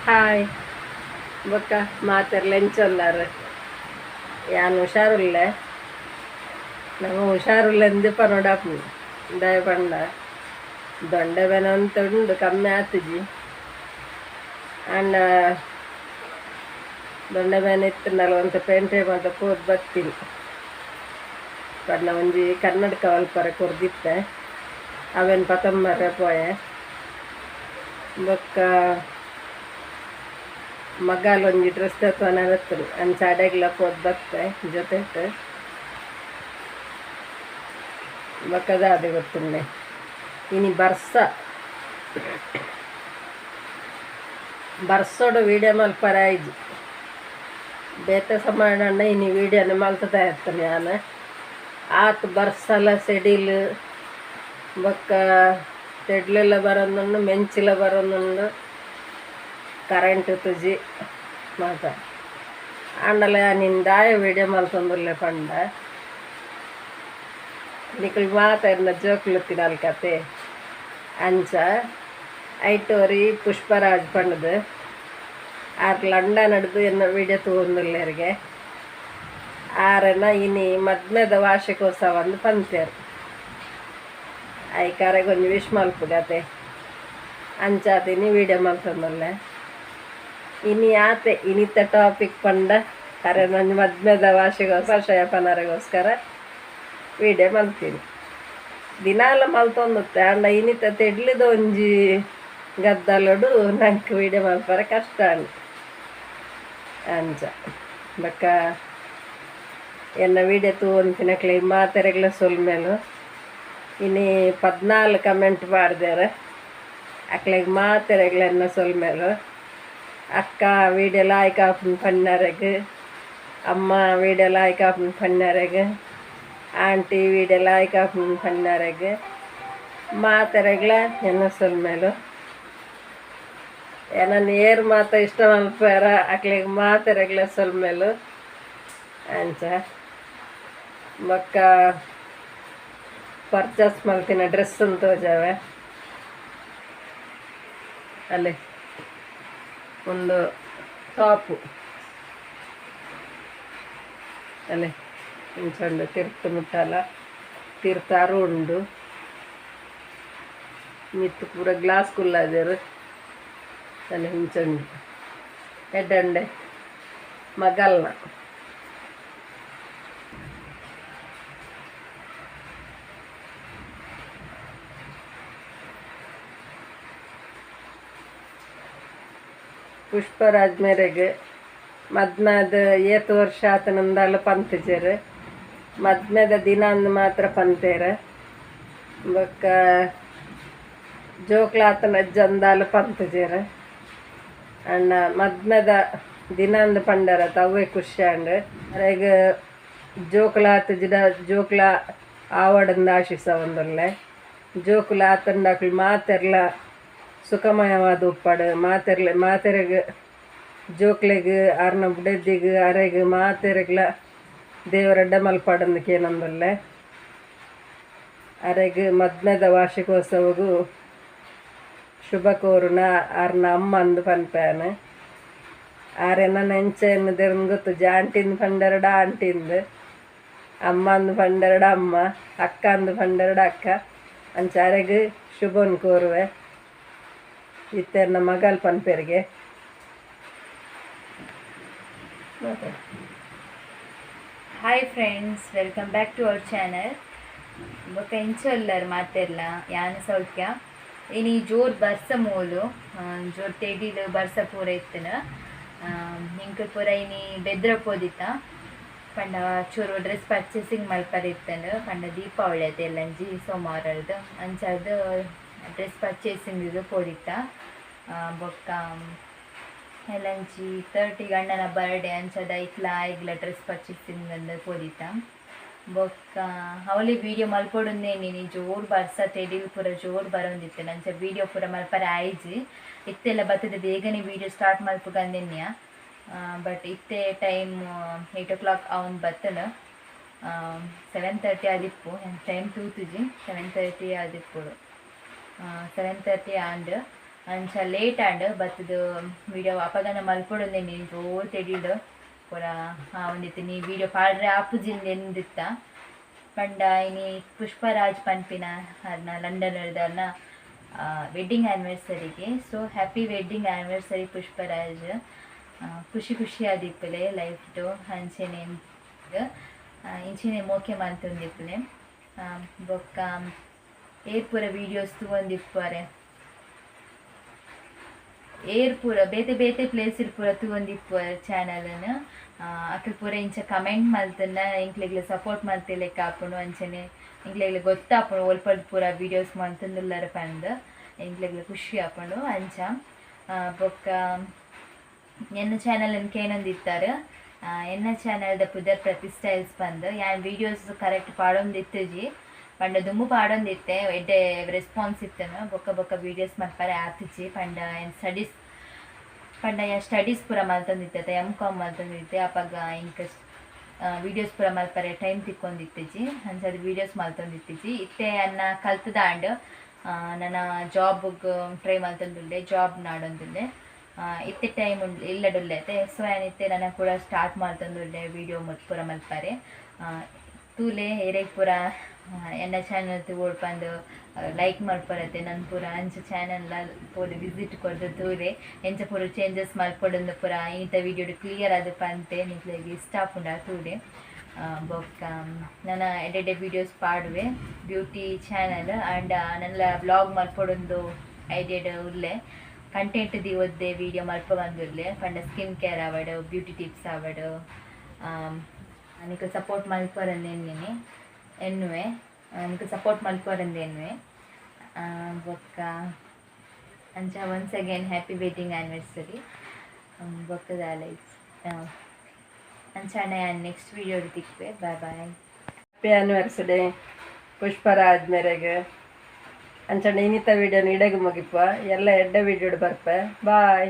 Hi ಬೊಕ್ಕ ಮಾತೆರ್ಲ ಎಂಚೊಲ್ಲಾರು ಯಾನ್ ಹುಷಾರುಲ್ಲೆ ನಮ ಹುಷಾರುಲ್ಲೆಂದು ಪನೊಡಾಪುಂಡು ದಾಯೆ ಪಂಡ ದೊಂಡೆ ಬೇನೆ ಅಂತ ಉಂಡು ಕಮ್ಮಿ ಆತುಜಿ ಆಂಡ ದೊಂಡೆ ಬೇನೆ ಇತ್ತುಂಡಲ ಒಂತೆ ಪೇಂಟೆ ಮಾತ ಪೋದು ಬತ್ತೀನಿ ಪಂಡ ಒಂಜಿ ಕನ್ನಡಕ ಅಲ್ಪರೆ ಕೊರ್ದಿತ್ತೆ ಅವೆನ್ ಪತೊಂಬರೆ ಪೋಯೆ ಬೊಕ್ಕ ಮಗಾಲ್ ಒಂಜಿ ಡ್ರೆಸ್ ದೆತ್ತೊನರೆ ಅಂಚ ಅಡೆಗ್ಲ ಪೋದು ಬತ್ತೆ ಜೊತೆಟ್ ಬೊಕ್ಕ ದಾದ ಗೊತ್ತುಂಡೆ ಇನಿ ಬರ್ಸ ಬರ್ಸೊಡು ವೀಡಿಯೋ ಮಲ್ಪರೆ ಆಯ್ಜಿ ಬೇತೆ ಸಮಾನ ಇನಿ ವೀಡಿಯೋನ ಮಲ್ತದ ಇತ್ತನೆ ಯಾನ್ ಆತ್ ಬರ್ಸಲ ಸೆಡಿಲ್ ಬೊಕ್ಕ ತೆಡ್ಲೆಲ್ಲ ಬರೊಂದುಂಡು ಮೆಂಚಿಲ ಬರೊಂದುಂಡು ಕರೆಂಟ್ ತುಜಿ ಮಾತ ಆಂಡಲ ಯಾನ್ ದಾಯ ವೀಡಿಯೋ ಮಲ್ತೊಂದುಲ್ಲೆ ಪಂಡ ನಿಕುಲು ಮಾತ ಜೋಕುಲು ತಿನಲ್ ಕತೆ ಅಂಚ ಐಟ್ ಒರಿ ಪುಷ್ಪರಾಜ್ ಪಂಡ್ದು ಆರ್ ಲಂಡನ್ ಡ್ದು ಎನ್ನ ವೀಡಿಯೋ ತೂವೊಂದುಲ್ಲೆರ್ಗೆ ಆರೆನ ಇನಿ ಮದ್ಮೆದ ವಾರ್ಷಿಕೋತ್ಸವ ಅಂದ್ ಪಂತೆರ್ ಐಕ್ ಅರೆಗ್ ಒಂಜಿ ವಿಶ್ ಮಲ್ಪುಗತೆ ಅಂಚಾದ್ ಇನಿ ವೀಡಿಯೋ ಮಲ್ತೊಂದುಲ್ಲೆ ಇನಿ ಆತೆ ಇನಿತ ಟಾಪಿಕ್ ಪಂಡ ಅರೆನ ಒಂಜಿ ಮದ್ಮೆದ ವಾರ್ಷಿಕೋತ್ಸವ ಪನರೆಗೋಸ್ಕರ ವೀಡಿಯೋ ಮಲ್ತೀನಿ ದಿನಾಲ ಮಲ್ತೊಂದಿತ್ತೆ ಆಂಡ ಇನಿತ ತೆಡ್ಲಿದ ಒಂಜಿ ಗದ್ದಲೊಡು ನಂಕ್ ವೀಡಿಯೋ ಮಲ್ಪರೆ ಕಷ್ಟ ಆಂಡ್ ಅಂಚ ಬೊಕ್ಕ ಎನ್ನ ವೀಡಿಯೋ ತೂವೊಂತಿನಕ್ಲೆಗ್ ಮಾತೆರೆಗ್ಲ ಸೊಲ್ಮೆಲು ಇನಿ 14 ಕಮೆಂಟ್ ಪಾಡ್ದೆರ್ ಅಕ್ಲೆಗ್ ಮಾತೆರೆಗ್ಲ ಎನ್ನ ಸೊಲ್ಮೆಲು ಅಕ್ಕ ವೀಡಿಯೋ ಲಾಯ್ಕ್ ಆಪುಂಡು ಪನ್ನರೆಗ್ ಅಮ್ಮ ವೀಡಿಯೋ ಲಾಯ್ಕ್ ಆಪುಂಡು ಪನ್ನರೆಗ್ ಆಂಟಿ ವೀಡಿಯೋ ಲಾಯ್ಕ್ ಆಪುಂಡು ಪನ್ನರೆಗ್ ಮಾತೆರೆಗ್ಲ ಎನ್ನ ಸೊಲ್ಮೆಲು ಎನನ್ ಏರ್ ಮಾತ ಇಷ್ಟ ಮಲ್ಪುವೆರ ಅಕ್ಲೆಗ್ ಮಾತೆರೆಗ್ಲ ಸೊಲ್ಮೆಲು ಅಂಚ ಬೊಕ್ಕ ಪರ್ಚೇಸ್ ಮಲ್ತಿನ ಡ್ರೆಸ್ ತೋಜಾವೆ ಅಲ್ಲಿ ಒಂದು ಟಾಪು ಅಲ್ಲಿ ಇಂಚ ಉಂಡು ತಿರ್ತ್ ಮುಟ್ಟಲ ತಿರ್ತ್ ಅರು ಉಂಡು ಮಿತ್ತ್ ಪೂರ ಗ್ಲಾಸ್ ಕುಲ್ಲಾದೆರ್ ಅಲ್ಲಿ ಇಂಚ ಉಂಡು ಎಡ್ಡೆ ಉಂಡೆ ಮಗಲ್ನ ಪುಷ್ಪರಾಜ್ ಮೇರೆಗ್ ಮದ್ಮೆದ ಏತ್ ವರ್ಷ ಆತನಂದಾಲ ಪಂತಿಜೆರ್ ಮದ್ಮೆದ ದಿನ ಅಂದ್ ಮಾತ್ರ ಪಂತೇರ್ ಬೊಕ್ಕ ಜೋಕ್ಲಾತನ ಅಜ್ಜಂದಾಲ ಪಂತಿಜೆರ್ ಅಣ್ಣ ಮದ್ಮೆದ ದಿನ ಅಂದ್ ಪಂಡರ ಅವೇ ಖುಷಿ ಆಂಡ್ ಅರೆಗ್ ಜೋಕ್ಲಾತುಜಿಡ ಜೋಕ್ಲ ಆವಡಂದ್ ಆಶಿಸವೊಂದುಲ್ಲೆ ಜೋಕುಲು ಆತಂಡ ಅಕ್ಲು ಮಾತೆರ್ಲ ಸುಖಮಯವಾದ ಉಪ್ಪಡ್ ಮಾತೆರ್ಲೆ ಮಾತೆರೆಗ್ ಜೋಕ್ಲೆಗ್ ಆರ್ನ ಬುಡೆದಿಗ್ ಅರೆಗ್ ಮಾತೆರೆಗ್ಲ ದೇವರೆಡ್ಡೆ ಮಲ್ಪಡಂದ್ ಕೇನೊಂದುಲ್ಲೆ ಅರೆಗ್ ಮದ್ಮೆದ ವಾರ್ಷಿಕೋತ್ಸವಗು ಶುಭ ಕೋರುನ ಆರ್ನ ಅಮ್ಮ ಅಂದ್ ಪನ್ಪೆ ಆರೆನ ಎಂಚ ಎನ್ನುದೆರ್ ಗೊತ್ತುಜಿ ಆಂಟಿಂದ್ ಪಂಡೆರಡ ಆಂಟಿಂದ್ ಅಮ್ಮ ಅಂದ್ ಪಂಡೆರಡ ಅಮ್ಮ ಅಕ್ಕ ಅಂದ್ ಪಂಡೆರಡ ಅಕ್ಕ ಅಂಚ ಅರೆಗ್ ಶುಭನ್ ಕೋರುವೆ ಇತ್ತೆ ಎನ್ನ ಮಗಲ್ ಪನ್ಪೆರ್ಗೆ Hi friends, welcome back to our channel. ಬೊಕ ಇಂಚ ಉಲ್ಲರ್ ಮಾತೆರ್ಲ ಯಾನ್ ಸೌಖ್ಯ ಇನಿ ಜೋರ್ ಬರ್ಸ ಮೂಲು ಜೋರ್ ತೆಡಿಲ್ ಬರ್ಸ ಪೂರ ಇತ್ತುಂಡು ಎಂಕುಲು ಪೂರ ಇನಿ ಬೆದ್ರ ಪೋದಿತ್ತ ಪಂಡ ಚೂರು ಡ್ರೆಸ್ ಪರ್ಚೇಸಿಂಗ್ ಮಲ್ಪರೆ ಇತ್ತುಂಡು ಪಂಡ ದೀಪಾವಳಿ ಅದೆಲ್ಲಂಜಿ ಸೋಮವಾರದ್ದು ಅಂಚಾದ್ ಡ್ರೆಸ್ ಪರ್ಚೇಸಿಂಗ್ ಪೋದಿತ್ತ ಬೊಕ್ಕ ಎಲ್ಲಂಜಿ 30 ಅಣ್ಣನ ಬರ್ಡೇ ಅಂಚಾದ್ ಐಕ್ಲ ಐಗ್ಲ ಡ್ರೆಸ್ ಪರ್ಚೇಸಿಂಗ್ ಅಂದ್ ಪೋದಿತ್ತ ಬೊಕ್ಕ ಅವಳಿ ವೀಡಿಯೋ ಮಲ್ಪೊಡುಂದೇನಿ ಜೋರ್ ಬರ್ಸ ತೆಡಿಲ್ ಪೂರ ಜೋರ್ ಬರೊಂದಿತ್ತು ಅಂಚ ವೀಡಿಯೋ ಪೂರ ಮಲ್ಪರೆ ಆಯ್ಜಿ ಇತ್ತೆಲ್ಲ ಬತ್ತದ ಬೇಗನೆ ವೀಡಿಯೋ ಸ್ಟಾರ್ಟ್ ಮಲ್ಪುಗಂದೆನ್ಯ ಬಟ್ ಇತ್ತೆ ಟೈಮ್ 8 o'clock ಅವನ್ ಬತ್ತನ 7:30 ಆದಿಪ್ಪು ಟೈಮ್ ತೂತುಜಿ 7:30 ಆದಿಪ್ಪುಡು 7:30 ಆಂಡ್. ಅಂಚ ಲೇಟ್ ಆಂಡ್ ಬತ್ತದು ವಿಡಿಯೋ ಅಪಗನ ಮಲ್ಪೊಡೊಂದೆ ನೀನು ಜೋರು ತೆಡಿಡು ಪೂರ ಒಂದಿತ್ತು ನೀ ವಿಡಿಯೋ ಪಾಡ್ರೆ ಆಪುಜಿಂದ ಎಂದಿತ್ತ ಪಂಡ ಇನಿ ಪುಷ್ಪರಾಜ್ ಪನ್ಪಿನ ಅರ್ನ ಲಂಡನ್ ಅರ್ನ ವೆಡ್ಡಿಂಗ್ ಆ್ಯನಿವರ್ಸರಿಗೆ. So happy wedding anniversary Pushparaj. ಖುಷಿ ಖುಷಿಯಾದಿಪ್ಪಲೆ ಲೈಫ್ಟು ಅಂಚೆನೆ ಇಂಚೆನೆ ಮೋಕೆ ಮಲ್ತೊಂದಿಪ್ಪಲೆ. ಬೊಕ್ಕ ಏರ್ ಪೂರ ವೀಡಿಯೋಸ್ ತೂವೊಂದಿಪ್ಪರೆ, ಏರ್ ಪೂರ ಬೇತೆ ಬೇತೆ ಪ್ಲೇಸ್ ಪೂರ ತೂವೊಂದಿಪ್ಪುವರ್ ಚಾನಲ್ನ್. ಅಕುಲು ಪೂರ ಇಂಚ ಕಮೆಂಟ್ ಮಲ್ತಂಡ ಎಂಕ್ಲೆಗ್ಲ ಸಪೋರ್ಟ್ ಮಲ್ತಿಲೆಕ್ಕ ಆಪುಂಡು. ಅಂಚೆನೆ ಎಂಕ್ಲೆಗ್ಲ ಗೊತ್ತಾಪುಂಡು ಒಲ್ಪಡ್ ಪೂರ ವೀಡಿಯೋಸ್ ಮಲ್ತೊಂದುಲ್ಲರ್ ಪಂದ್ ಎಂಕ್ಲೆಗ್ಲ ಖುಷಿ ಆಪುಂಡು. ಅಂಚ ಬೊಕ್ಕ ಎನ್ನ ಚಾನಲ್ ಕೇನೊಂದಿತ್ತಾರೆ. ಎನ್ನ ಚಾನಲ್ದ ಪುದರ್ ಪ್ರತಿ ಸ್ಟೈಲ್ಸ್ ಪಂದ್. ಯಾನ್ ವೀಡಿಯೋಸ್ ಕರೆಕ್ಟ್ ಪಾಡೊಂದಿತ್ತುಜಿ ಪಂಡ ದುಂಬು ಪಾಡೊಂದಿತ್ತೆ, ಎಡ್ಡೆ ರೆಸ್ಪಾನ್ಸ್ ಇತ್ತನು. ಬೊಕ್ಕ ಬೊಕ್ಕ ವೀಡಿಯೋಸ್ ಮಲ್ಪರೆ ಆತಿಜಿ ಪಂಡ ಏನ್ ಸ್ಟಡೀಸ್ ಪಂಡ ಯಾನ್ ಸ್ಟಡೀಸ್ ಪೂರ ಮಲ್ತೊಂದಿತ್ತೆ, ಎಮ್ ಕಾಮ್ ಮಲ್ತೊಂದಿತ್ತೆ. ಅಪಗ ಎಂಕ್ ವೀಡಿಯೋಸ್ ಪೂರ ಮಲ್ಪರೆ ಟೈಮ್ ತಿಕ್ಕೊಂದಿತ್ತಿಜಿ, ಅಂಚಾದ್ ವೀಡಿಯೋಸ್ ಮಲ್ತೊಂದಿತ್ತಿಜಿ. ಇತ್ತೆ ಅನ್ನ ಕಲ್ತುದಾಂಡ್ ನನ ಜಾಬ್ಗ್ ಟ್ರೈ ಮಲ್ತೊಂದುಲ್ಲೆ, ಜಾಬ್ ನಾಡೊಂದುಲ್ಲೆ. ಇತ್ತೆ ಟೈಮ್ ಉಂಡು ಇಲ್ಲಡುಲ್ಲೆ. ಸೊ ಯಾನ್ ಇತ್ತೆ ನನ ಪೂರ ಸ್ಟಾರ್ಟ್ ಮಲ್ತೊಂದುಲ್ಲೆ ವೀಡಿಯೋ ಪೂರ ಮಲ್ಪರೆ. ತೂಲೆ ಏರೆಗ್ ಪೂರ ಎನ್ನ ಚಾನಲ್ ತೂವೊಡು ಪಂದ್ ಲೈಕ್ ಮಲ್ಪರತೆ ನನ್ ಪೂರ ಅಂಚ ಚಾನಲ್ ಪೂರ ವಿಸಿಟ್ ಕೊರ್ದು ತೂಲೆ ಎಂಚ ಪೂರ ಚೇಂಜಸ್ ಮಲ್ಪೊಡೊಂದು ಪೂರ ಈತ ವೀಡಿಯೋಡು ಕ್ಲಿಯರ್ ಆದ್ ಪಂತೆ. ನಿಕ್ಲೆಗ್ ಇಷ್ಟ ಆಪುಂಡ ತೂಲೆ. ಬೊಕ್ಕ ನನ ಎಡ್ಡೆ ವೀಡಿಯೋಸ್ ಪಾಡುವೆ ಬ್ಯೂಟಿ ಚಾನಲ್ ಆಂಡ ನನ್ಲ ವ್ಲಾಗ್ ಮಲ್ಪೊಡೊಂದು ಐಡಿಯಾಡ್ ಉಲ್ಲೆ. ಕಂಟೆಂಟ್ ದಿವೊದ್ದೆ ವೀಡಿಯೋ ಮಲ್ಪೊಂದುಲ್ಲೆ ಪಂಡ ಸ್ಕಿನ್ ಕೇರ್ ಆವಡ್ ಬ್ಯೂಟಿ ಟಿಪ್ಸ್ ಆವಡ್. ನಿಕ್ಲ್ ಸಪೋರ್ಟ್ ಮಲ್ಪರಂದೆ ಎನ್ನಿನಿ ಎನ್ನುವೆ, ನಿಕ್ಲ್ ಸಪೋರ್ಟ್ ಮಲ್ಪರಂದೆ ಎನ್ನುವೆ. ಬೊಕ್ಕ ಅಂಚ once again happy wedding anniversary. ಬೊಕ್ಕ ದಾಲ ಅಂಚಾನೆ ಯಾನ್ ನೆಕ್ಸ್ಟ್ ವೀಡಿಯೋ ತಿಕ್ಕುವೆ. Bye bye. Happy anniversary Pushparaj ಮೇರೆಗ್. ಅಂಚನೆ ಇನ್ನಿತ ವೀಡಿಯೋನ ಇಡೆಗ್ ಮುಗಿಪ ಎಲ್ಲ ಎಡ್ಡೆ ವೀಡಿಯೋಡ್ ಬರ್ಪೆ. ಬಾಯ್.